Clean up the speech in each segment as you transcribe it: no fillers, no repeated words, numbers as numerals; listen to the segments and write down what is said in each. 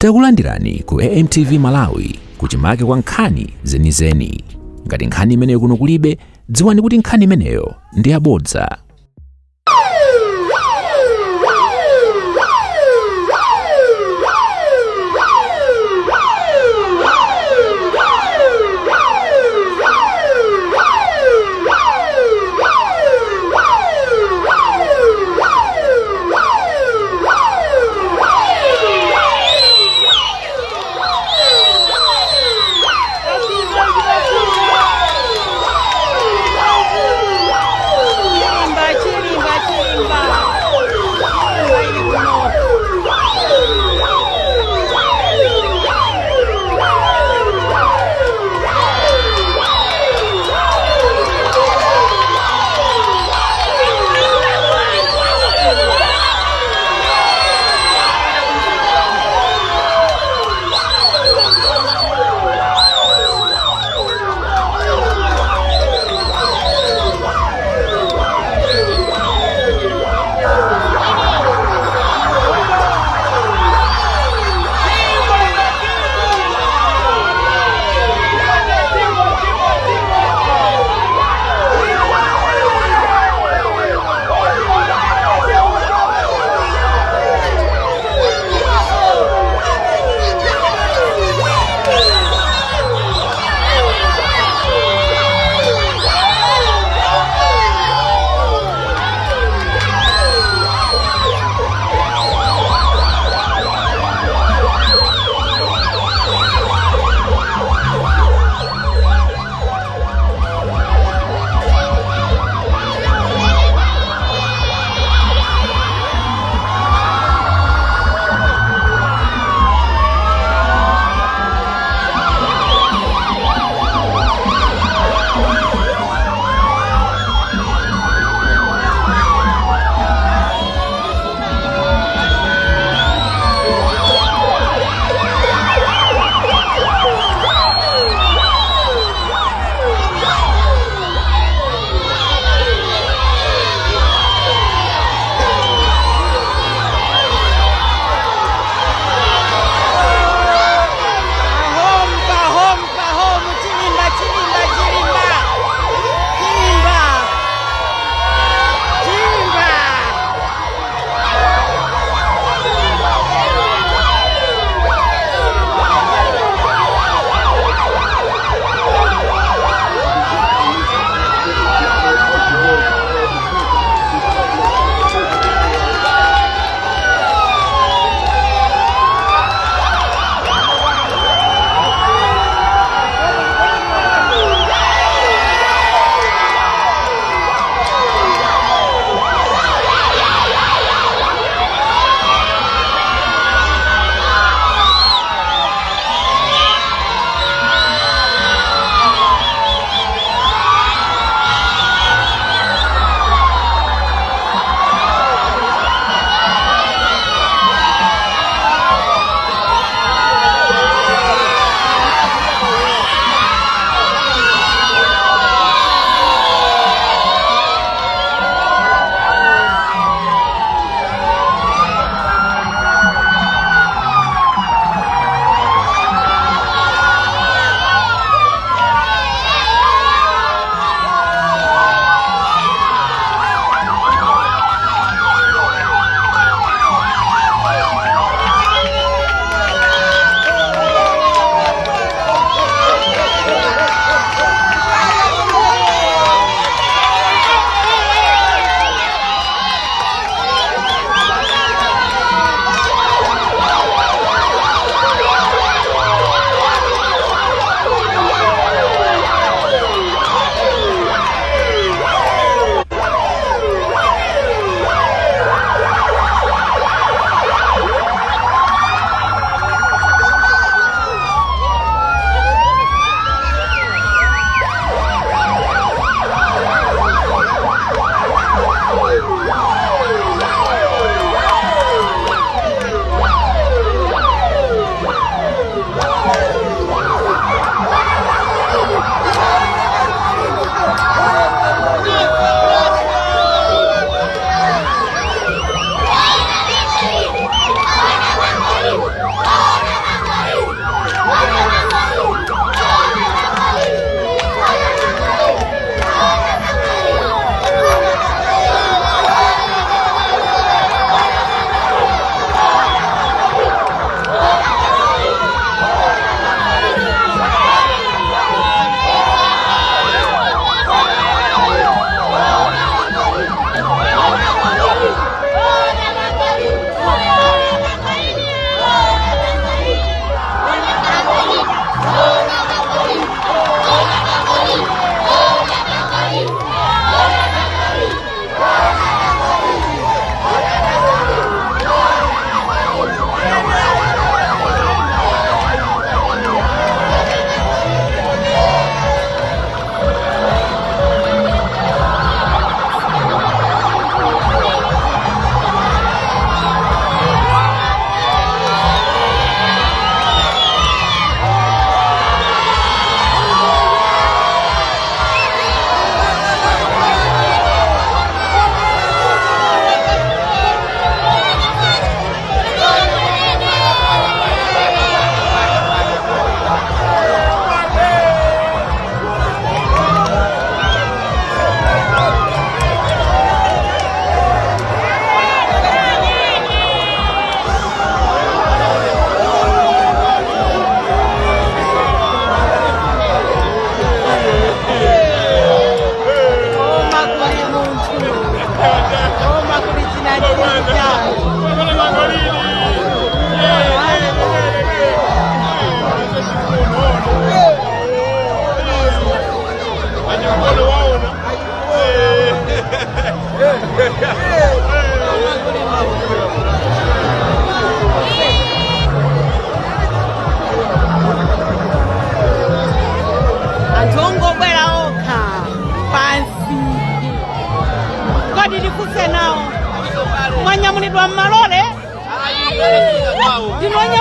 Takulandirani ku AMTV Malawi, kuchimake kwa nkhani zenizeni. Ngati nkhani imeneyo kuno kulibe, dziwani kuti nkhani imeneyo ndi yabodza.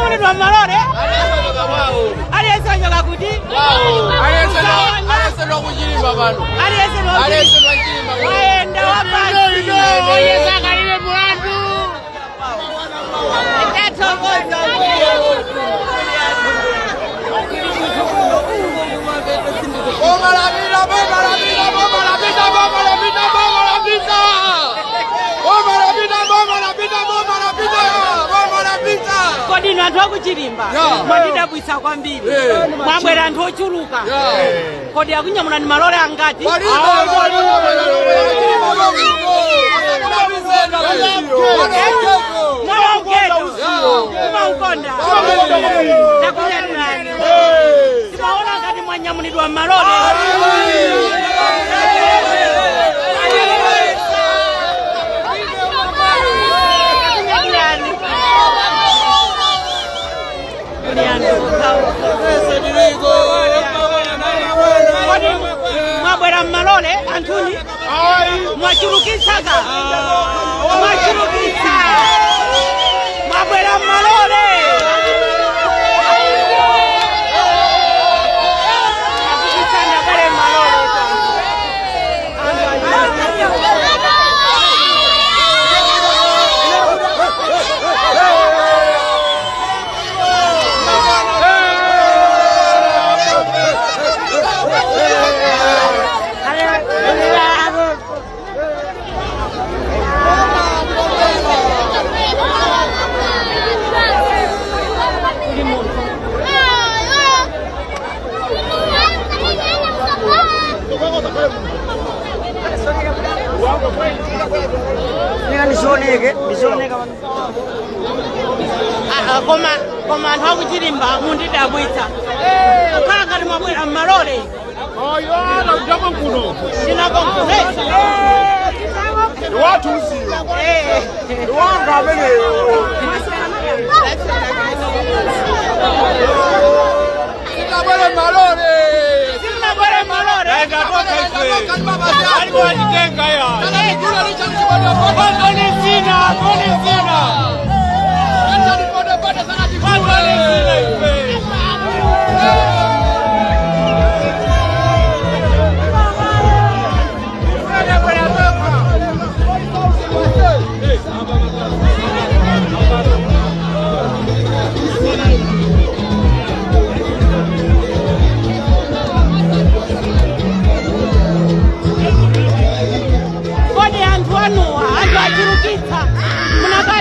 Mwanyamulidwa mmalole, aliyense wachoka kuti? Aliyense wayenda wapansi. Tathokoza. Boma la vida, boma la vida, boma la vida, boma la vida, boma la vida. Boma la vida, boma la vida, boma la vida, boma la vida. Kodi inu anthu akuChilimba, mwandidabwitsa kwambiri. Mwabwera anthu ochuluka. Kodi akunyamulani malole angati? Mwalongeto kumaukonda, takunyadirani. Timaona ngati mwanyamulidwa malole. Takunyadirani. Kuli anthu Kodi mwabwera mmalole anthuni? Mwachulukitsaka, mwachulukitsa. Mwabwera mmalole. Achulukitsani, abwere mmalole. Kuli munthu. Nisioneke, nisioneke. Ah, ah, koma anthu akuChilimba mundidabwitsa, kukhala ngati mwabwera mmalole. Ndinakonkuhesa. Watu usiyo. Wanga ameneyo. Sitabwere malole. Simunabwere malole. Kodi anthu anuwa, anthu achulukitsa, munakayenda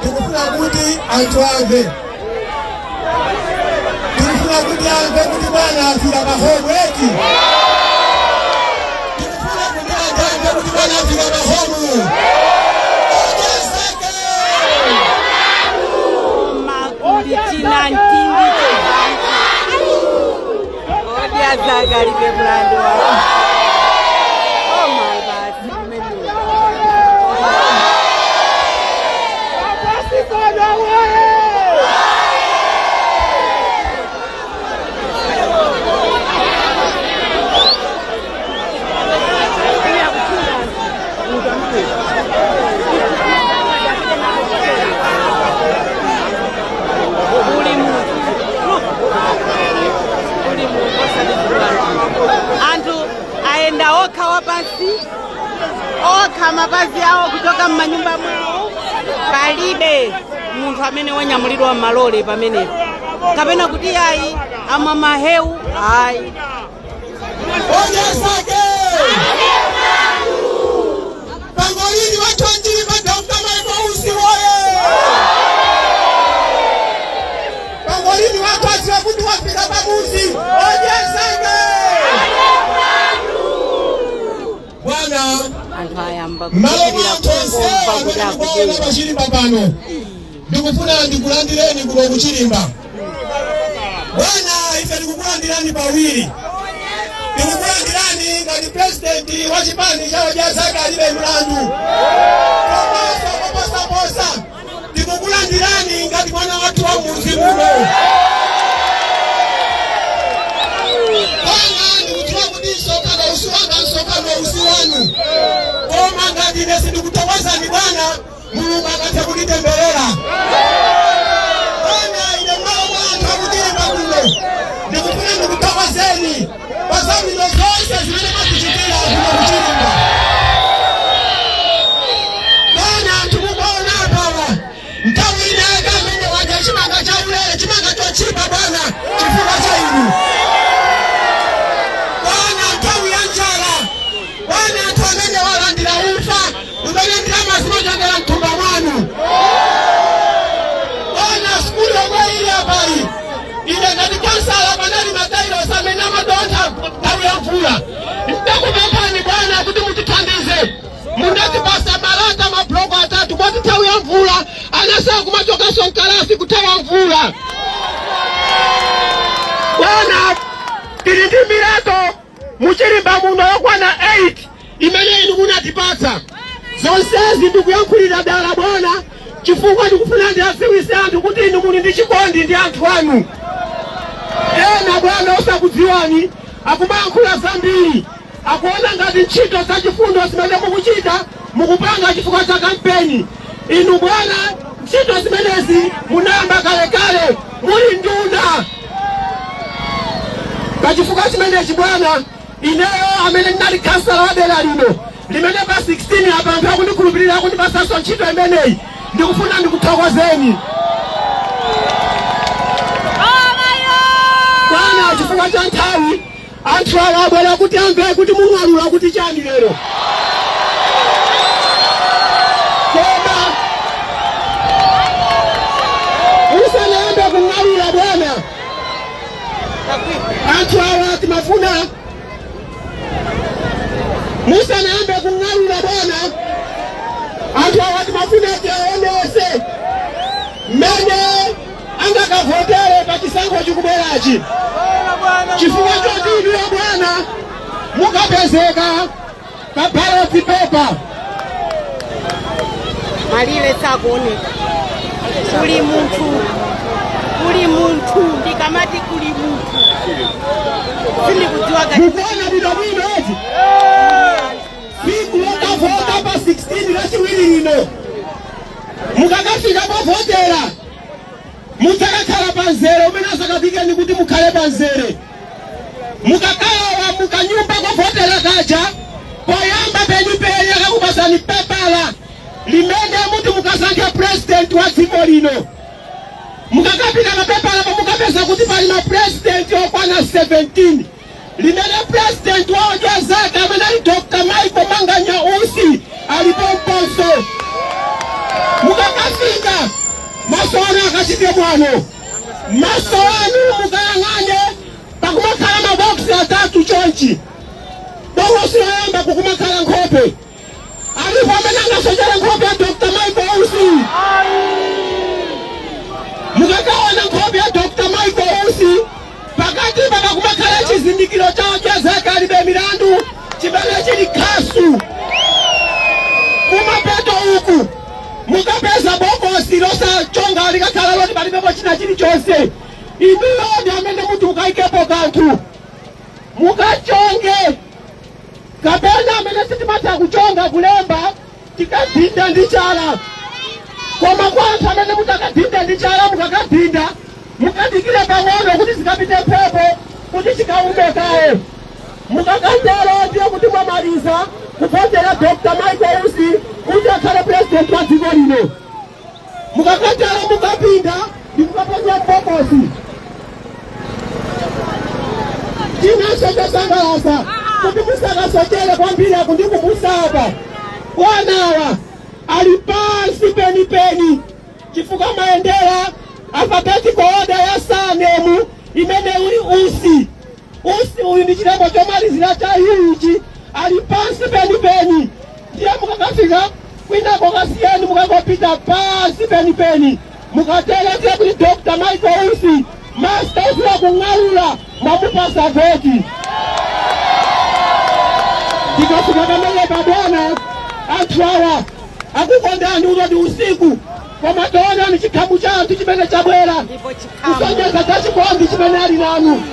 Tikufuna kuti anthu amve, tikufuna kuti amve kuti bwana afika pa home eti. Tikufuna kuti anthu amve kuti bwana afika pa home. Odya Zake. Makulitina ntindi chebantu. Odya Zake Alibe Mlandu wa koma basi kumene. Uli munthu, uli munthu osalizidwa. Anthu ayenda okha wapansi, okha mapazi awo kuchoka m'manyumba mwawo. Palibe munthu amene wanyamulidwa m'malole pamenepo kapena kuti ayi amwa mahewu, ayi. Odya Zake. Pangolini wathu pa Dr. Michael Usi woye! Pangolini wathu adziwa kuti wafika pamuzi. Odya Zake. Bwana, Anthu ayamba malo kupitirira mwathu onse kungomva kuti amene mukuona akubwera. Pachilimba pano, ndikufuna ndikulandireni kuno kuchilimba. Bwana, ife tikukulandirani pawiri. Tikukulandirani ngati president wa chipani cha Odya Zake Alibe Mlandu, komanso koposaposa tikukulandirani ngati mwana wathu wa muzi muno. Bwana, ndikudziwa kuti msonkhano usiwanga, msonkhano usi wanu, koma ngati ine sindikuthokozani bwana, Mulungu akathe kutitemberera. Bwana, ine malo mwa anthu akuchilimba kuno ndikufuna ndikuthokozeni pa zabwino zonse zimene mwatichitira kuno kuchilimba. Bwana, anthu mukuona apawa, nthawi ina yake amene wadya chimanga cha ulere, chimanga chochipa bwana, chifukwa cha inu. Bwana, nthawi ya njala, bwana, anthu amene walandira ufa umene ndalama zimachokera mthumba mwanu. Bwana, sukulu yomwe ili apayi, ine ngati kansala panali matailosi amene amadontha nthawi ya mvula. Ndakupemphani bwana kuti mutithandize, munatipasa malata mabuloko atatu moti nthawi ya mvula anasaa kumachokanso mkalasi kuthawa mvula. Bwana, tili ndi milato muchilimba muno yokwana 8 imene inu munatipatsa. Zonsezi ndikuyankhulira dala bwana chifukwa ndikufuna ndiadziwise anthu kuti inu muli ndi chikondi ndi anthu anu. Ena bwana osakudziwani akumayankhula zambiri, akuona ngati ntchito zachifundo zimene mukuchita mukupanga chifukwa cha kampeni. Inu bwana, ntchito zimenezi munayamba kalekale muli nduna. Pachifukwa chimenechi bwana, ineyo amene ndinali kansala wa dera lino limene pa 16 apa anthu akundikhulupirira akundipasanso ntchito imeneyi, ndikufuna ndikuthokozeni bwana. Chifukwa cha nthawi, anthu awa abwera kuti amve kuti mung'alula kuti chani lero, koma musanayambe kung'alula bwana, anthu awa timafuna, musanayambe kung'alula bwana, anthu awa timafuna tiaonese mmene angakavotere pa chisankho chikubwerachi, chifukwa choti inuyo bwana mukapezeka pa ballot paper. Malire sakuoneka. Kuli munthu, kuli munthu. Ndikamati kuli munthu, sindikudziwa kati. Mukuona bwinobwino eti? Tsiku lokavota pa 16 Lachiwiri lino, mukakafika povotera mudzakakhala pa mzere umene azakapikeni kuti mukhale pa mzere. Mukakalowa mukanyumba kovotera kaja, poyamba penipeni akakupasani pepala limene muti mukasankhe president wa dziko lino. Mukakapita mapepala mukapeza kuti pali mapresident okwana 17, limene president wa Odya Zake amene ali Dr. Michael Manganya Usi alipo mponso. Mukakafika Maso anu akachite bwano, maso anu mukayang'ane pakumakhala maboksi atatu chonchi. Bokosi loyamba kukumakhala nkhope. Alipo amene angasochere nkhope ya Dr Michael Usi? Mukakaona nkhope ya Dr Michael Usi, pakati pakakumakhala chizindikiro chawo cha zaka alibe milandu chimene chili khasu. Kumapeto uku mukapeza bokosi losachonga, likakhala loti palibepo china chilichonse. Inuyo ndi amene muti mukayikepo kanthu, mukachonge, kapena amene sitimatha kuchonga kulemba tikadhinda ndi chala. Koma kwa anthu amene mutakadhinda ndi chala, mukakadhinda mukadikire pang'ono kuti zikapite mphepo, kuti chikaume kaye. Mukakatero ndiye kuti mwamaliza kuvotera Dr Michael Usi kuti akhale president wa dziko lino. Mukakatero mukapinda ndi kukaponya mbokosi. Chinanso chosangalatsa, kuti musakasochere kwambiri, akundikumbusapa bwanawa ali pansi penipeni, chifukwa mayendera alphabetical order ya surname imene uli Usi. Usi uyu ndi chilembo chomalizira cha ichi, ali pansi penipeni. Ndiye mukakafika kwinako kasiyeni, mukangopita pansi penipeni. Mukatero ndiye kuti Dr Michael Usi, master ufuna kung'alula, mwamupasa voti. Tikafika pamene pabwana, anthu awa akukondani utoti usiku, koma taonani chikhamu cha anthu chimene chabwera Ndipo chikhamu kusonyeza cha chikondi chimene ali nanu.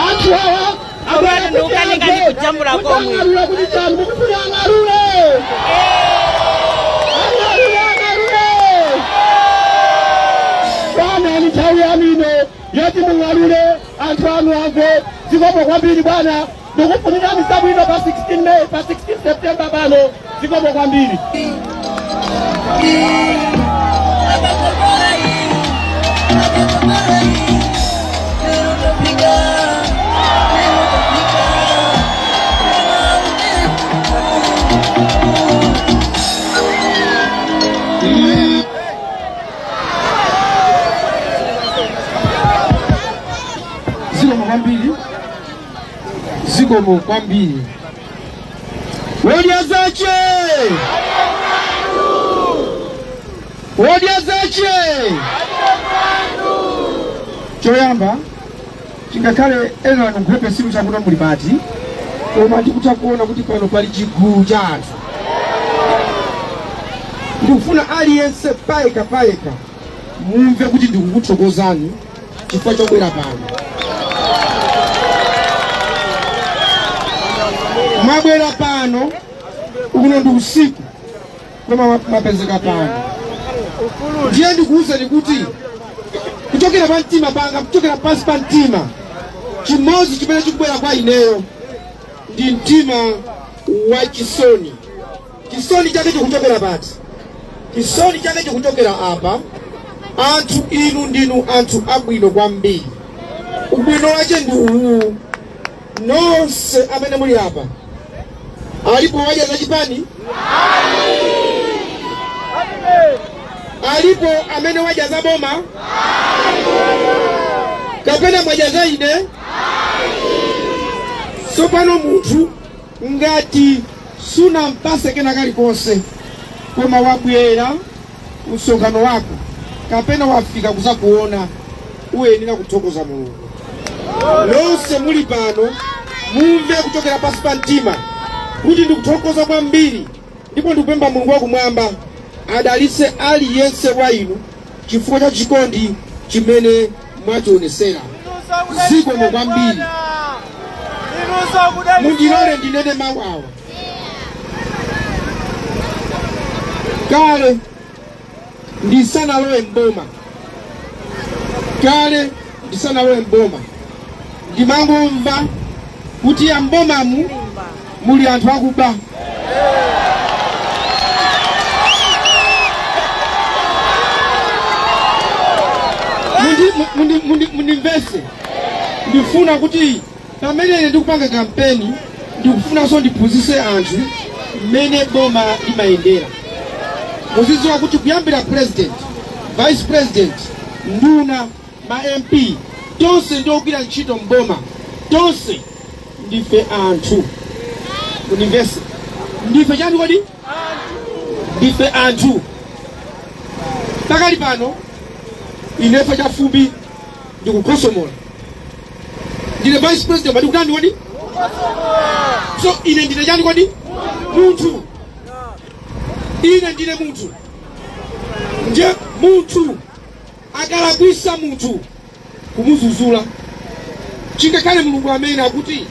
Anthu awa Komatu ndikukanika ndi kujambula komwe. Ang'alula kuti chanu mukufuna ang'alule, ang'alule, ang'alule. Bwana, ni nthawi yanu ino yoti mung'alule, anthu anu amve. Zikomo kwambiri bwana, ndikufunirani zabwino pa 16 May, pa 16 September pano. Zikomo kwambiri. Zikomo kwambiri, zikomo kwambiri. Wodya zache, wodya zache. Choyamba, chingakhale ena anu nkhope simu chakuti muli pati, koma ndikutha kuona kuti pano pali chigulu cha anthu. Ndikufuna aliyense payekha payekha mumve kuti ndikukuthokozani chifukwa chobwera pano. Mwabwera pano, uno ndi usiku, koma mwapezeka pano. Ndiye ndikuwuzeni kuti kuchokera pa mtima panga, kuchokera pansi pa mtima, chimodzi chimene chikubwera kwa ineyo ndi mtima wa chisoni. Chisoni chake chikuchokera pati? Chisoni chake chikuchokera apa. Anthu inu ndinu anthu abwino kwambiri. Ubwino wache ndi uwu: nonse amene muli apa, alipo wadya zachipani? Alipo amene wadya za boma kapena mwadya za ine? Tsopano munthu ngati sunampase kena kalikonse, koma wabwera msonkhano wako kapena wafika kuzakuona, uyenera kuthokoza Mulungu. Nonse muli pano mumve kuchokera pansi pa mtima kuti ndikuthokoza kwambiri, ndipo ndikupempha Mulungu wakumwamba adalitse aliyense wa inu chifukwa cha chikondi chimene mwachionesera. Zikomo kwambiri. Mundilole ndinene mawu awa. Kale ndisanalowe mboma, kale ndisanalowe mboma, ndimangomva kuti ambomamu muli anthu akuba. Mundimvese, ndifuna kuti pamene ine ndikupanga kampeni, ndikufunanso ndiphunzitse anthu mmene boma limayendera. Muzidziwa kuti kuyambira president, Vice President, nduna, ma MP, tonse ndi ogwira ntchito mboma, tonse ndife anthu. Mundimvetse, ndife chani kodi? Ndife anthu. Pakali pano inefa chafumbi ndikukhosomola, ndine Vice President, ndikutani kodi? So ine ndine chani kodi? Munthu. Ine ndine munthu. Ndiye munthu akalakwisa, munthu kumuzuzula, chingakhale Mulungu amene akuti,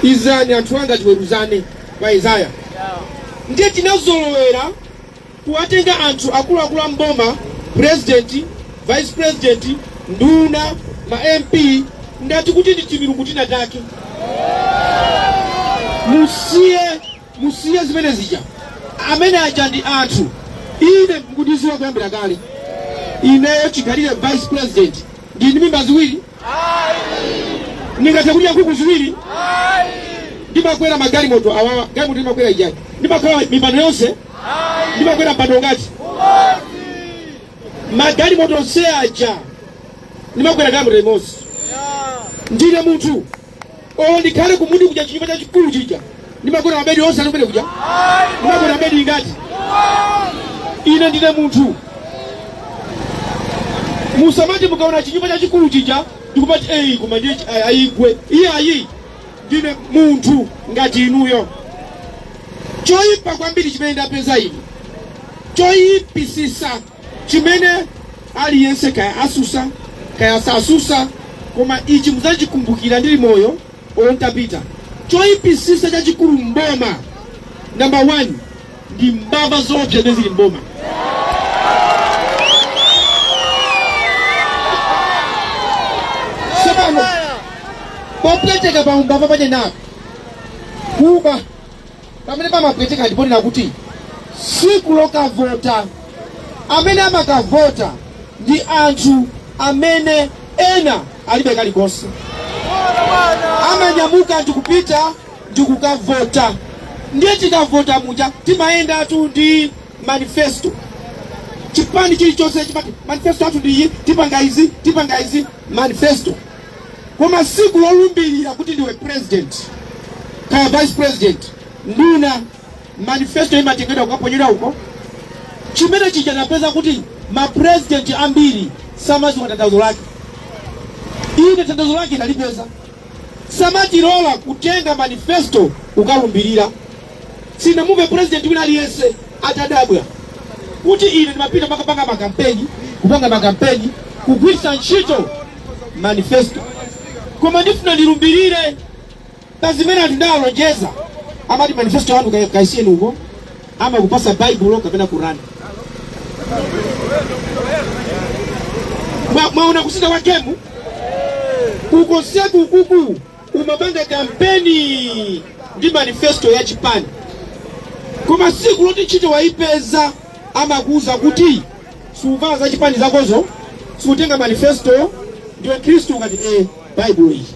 "Izani anthu anga tiweruzane," kwa Isaya. Ndiye tinazolowera kuwatenga anthu akuluakulu a mboma, President, Vice President, nduna, ma MP, ngati kuti ndi timilungu tina take. Musiye, musiye zimene zija. Amene aja ndi anthu. Ine mukundiziwa kuyambira kale, ineyo chikhalire Vice President, ndili ndi mimba ziwiri? Ndingathe kudya nkhuku ziwiri? Ndimakwera magalimoto awawa, galimoto ndimakwera ijayi, ndimakhala mipando yonse? Ndimakwera mpando ngati magalimoto onse aja, ndimakwera galimoto imodzi. Ndine munthu. Olo ndikhale kumundi kuja, chinyumba chachikulu chija, ndimakwera mabedi onse ali kumene kuja? Ndimakwera mabedi ingati? Ine ndine munthu. Musamati mukaona chinyumba chachikulu chija ndikumati, "Eyi, koma ndiye ayigwe." Iye ayi, ndine munthu ngati inuyo. Choyipa kwambiri chimene ndapeza ine, choyipisisa chimene aliyense kaya asusa kaya sasusa, koma ichi mudzachikumbukira ndili moyo olo ntapita, choyipisisa chachikulu mboma, number one, ndi mbava zoopsa zimene zili mboma. Tsopano popweteka pa umbava pachenapo, kuba pamene pamapweteka, ndiponena kuti siku lokavota, amene amakavota ndi anthu amene ena alibe kalikonse, amanyamuka ndikupita ndikukavota. Ndiye tikavota muja timayendatu ndi manifesto. Chipani chilichonse chimati, "Manifesto athu ndi iyi, tipanga izi, tipanga izi," manifesto. Koma siku lolumbirira kuti ndiwe President kaya Vice President, nduna, manifesto imatengedwa kukaponyedwa uko. Chimene chija napeza kuti ma president ambiri samadziwa tanthauzo lake. Ine tanthauzo lake ndalipeza. Samatilola kutenga manifesto kukalumbirira. Sinamuve president wina aliyense atadabwa kuti ine ndimapita makapanga makampeni, kupanga makampeni kugwiritsa ntchito manifesto, koma ndifuna ndilumbirire pa zimene anthu ndalonjeza. Amati, "Manifesto yanu kaisiyeni uko." Amakupasa Baibulo kapena Kurani. Mwaona kusintha kwa game ukonseku? Ukuku umapanga kampeni ndi manifesto ya chipani, koma siku loti ntchito waipeza, amakuuza kuti suvala za chipani zakozo, sutenga manifesto. Ndiwe Khristu? Ukati e, Baibulo iyi.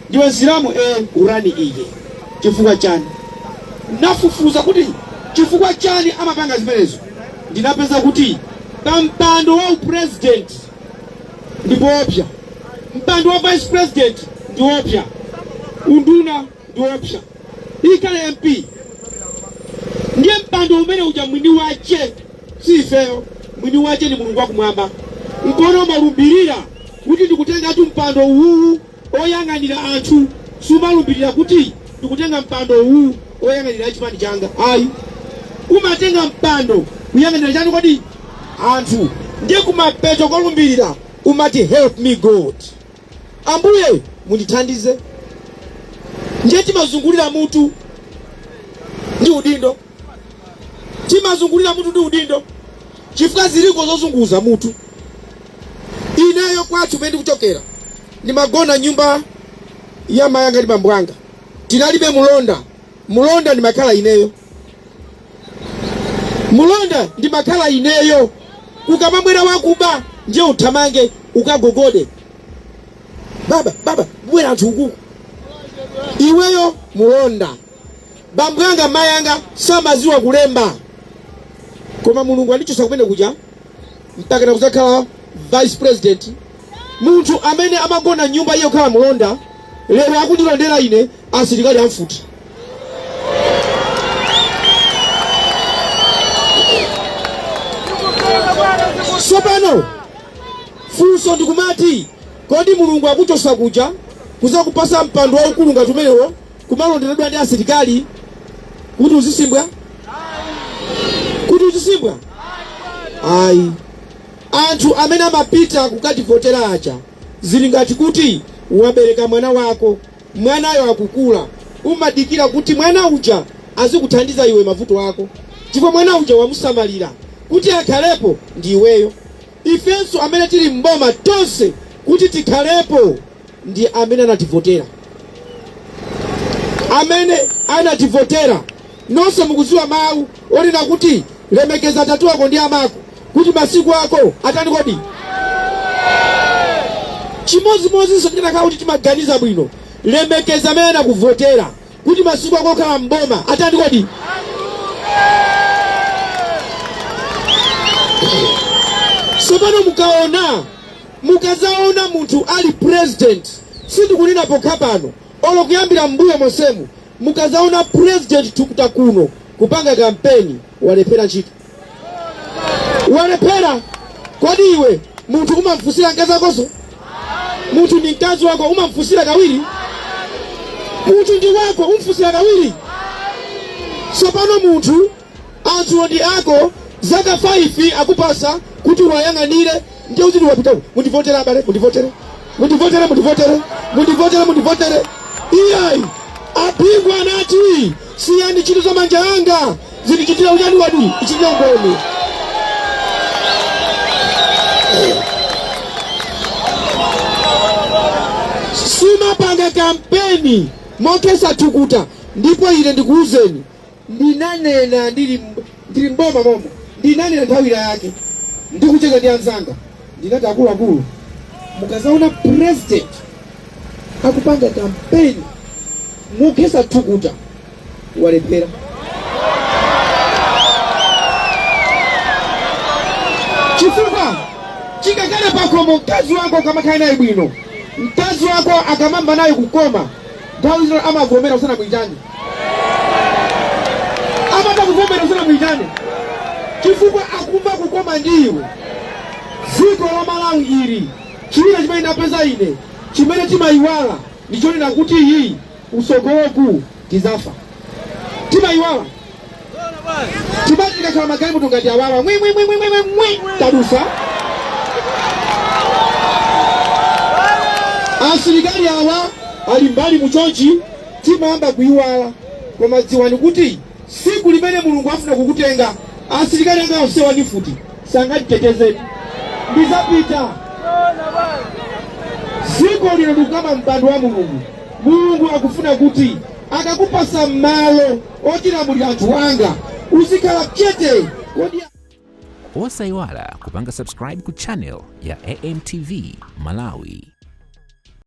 Ndiwe Msilamu? E, Kurani iyi. Chifukwa chani? Nafufuza kuti chifukwa chani amapanga zimenezo. Ndinapeza kuti pa mpando wa upresident ndipoopsa, mpando wa Vice President ndiopsa, unduna ndiopsa, ikhale MP. Ndiye mpando umene uja mwini wache si ifeyo, mwini wache ni Mulungu wakumwamba. Nkono umalumbirira kuti ndikutengatu mpando uwu oyang'anira anthu. Sumalumbirira kuti ndikutenga mpando uwu oyang'anira chipani changa, ayi. Umatenga mpando kuyang'anira chani kodi? Anthu. Ndiye kumapeto kolumbirira umati, "Help me God," Ambuye mundithandize. Ndiye timazungulira mutu ndi udindo, timazungulira mutu ndi udindo chifukwa ziliko zozunguza mutu. Ineyo kwathu kumene ndikuchokera, ndimagona nyumba ya mayanga ndi bambo anga, tinalibe mulonda. Mulonda ndimakhala ineyo, mulonda ndimakhala ineyo. Ukamabwera wakuba, ndiye uthamange ukagogode, "Baba, baba, bwera anthu ukuku." Iweyo mulonda. Bambo anga, mayi anga samaziwa kulemba, koma Mulungu andichosa kumene kuja. Mpakana kuzakhala vice president. Munthu amene amagona nyumba iye kukhala mulonda, lero akundilondera ine asilikali amfuti. Tsopano funso ndikumati, kodi Mulungu akuchosa kuja kuzakupasa mpando waukulu ngati umenewo, kumalonderedwa ndi asilikali, kuti uzisimbwa? Kuti uzisimbwa? Ayi. Anthu amene amapita kukativotera aja zili ngati kuti wabereka mwana wako, mwanayo akukula, umadikira kuti mwana uja azikuthandiza iwe mavuto ako, chifukwa mwana uja wamusamalira kuti akhalepo ndi iweyo. Ifenso amene tili mboma tonse, kuti tikhalepo ndi amene anativotera, amene anativotera. Nonse mukudziwa mawu onena kuti, "Lemekeza tatu wako ndi amako kuti masiku ako atani?" Kodi chimodzimodzinso tikanakhala kuti timaganiza bwino, lemekeza amene anakuvotera kuti masiku ako okhala mboma atani? Kodi tsopano mukaona, mukazaona munthu ali president, sindikunena pokha pano, olo kuyambira mbuyo monsemu, mukazaona president tukuta kuno kupanga kampeni, walephera ntchito, walephera. Kodi iwe munthu umamfusira mkazi wakonso? Munthu ndi mkazi wako, umamfusira kawiri? Munthu ndi wako, umfusira kawiri? Tsopano munthu, anthuwo ndi ako, zaka 5 akupasa kuti wayang'anire, ndiye uziti wapita, "Mundivotere abale, mundivotere, mundivotere, mundivotere, mundivotere, mundivotere." Iyayi. Abingu anati, "Siyani ntchito za manja anga zindichitira uchani wadi ichitira umboni." Sumapanga kampeni mokhetsa thukuta. Ndipo ine ndikuwuzeni, ndinanena ndili mboma momo, ndinanena nthawi ina yake ndikucheza ndi anzanga, ndinati, "Akuluakulu, mukazaona president akupanga kampeni mokhetsa thukuta, walephera." Chifukwa chingakale pakhomo, mkazi wako ukamakhala naye bwino, mkazi wako akamamba naye kukoma, nthawi zino amavomera usanamuyitane, amata kuvomera usanamuyitane, chifukwa akumva kukoma ndi iwe. Dziko la Malawi ili, china chimene ndapeza ine chimene timayiwala ndichonena kuti iyi usogoloku tizafa. Timayiwala. Timati tikakhala magalimoto ngati awawa, mwi mwi mwi mwi mwi mwi, tadusa, asilikali awa ali mbali muchonchi, timayamba kuyiwala. Koma dziwani kuti siku limene Mulungu afuna kukutenga, asilikali anga onsewa ndi mfuti sangatitetezeni, ndizapita. Dziko lino ndikukamba mpando wa Mulungu. Mulungu akufuna kuti akakupasa malo otilamulira anthu anga, uzikhala chete. Kodi Osayiwala kupanga subscribe ku channel ya AMTV Malawi.